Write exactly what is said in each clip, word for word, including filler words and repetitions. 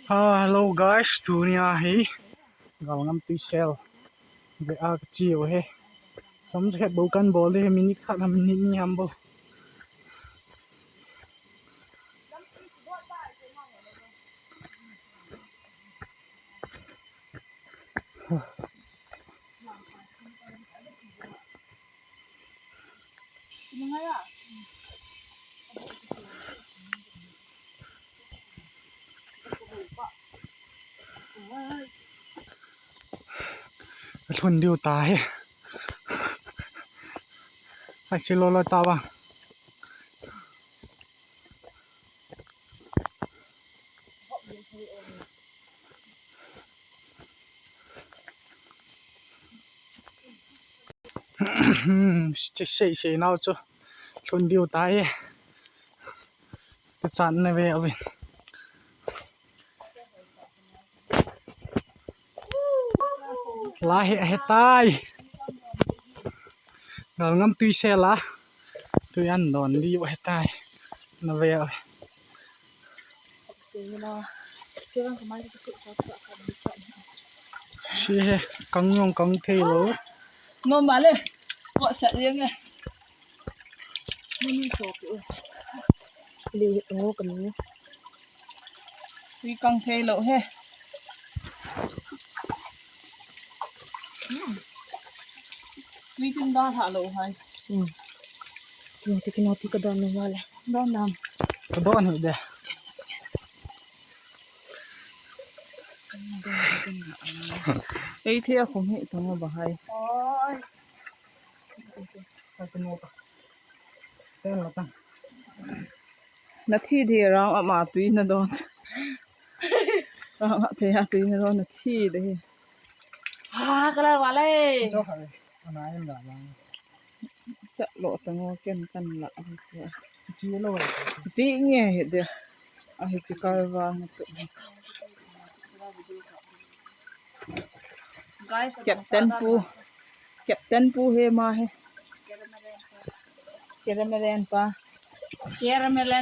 Ah, hello guys, tunia hi Galngam tuisel ve a kache u hi. Chomcha khat bou kan bol ding hi, minute khat ham, minute ni ham bou. Lhun diu tahi. Hai, che lolo ta bang. Che sei sei nau chu lhun diu tahi. Kachan na ve uvin. La hi, ahi tai. Galngam tuisel a. Tui an don diu ahi tai. Na ve uvin. Che hi, kang jong kang thei lou. Nom ba le. Ko sa jeng e. Mani to pe. Le he ngo kan ni. Tui kang thei lou he. Tui tin da tha lou hai. Hmm. Kino ti, kino ti ka don nu wale. Don nam. Ka don hi de. Ei thei a khum hi tong ba hai. Oi. Ka no ta. Ten la ta. Na thi de rang ama tui na don. Rang a thei a tui na don na thi de. Ha, kala wale. Cho ha. Ana em da lang. Cha lo ta ngo ken kan la a se. Chi lo. Chi nge he de. A hi chi kal vang tu. Guys, Captain pu. Captain pu he ma he. Caramel pa. Caramel.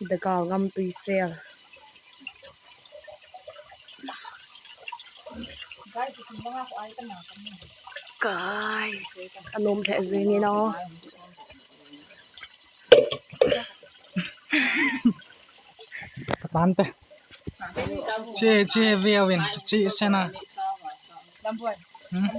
The Galngam tuisel. Guys, anom lheh jeng e no. Tante. Che, che, ve uvin. Che, sena. Hmm?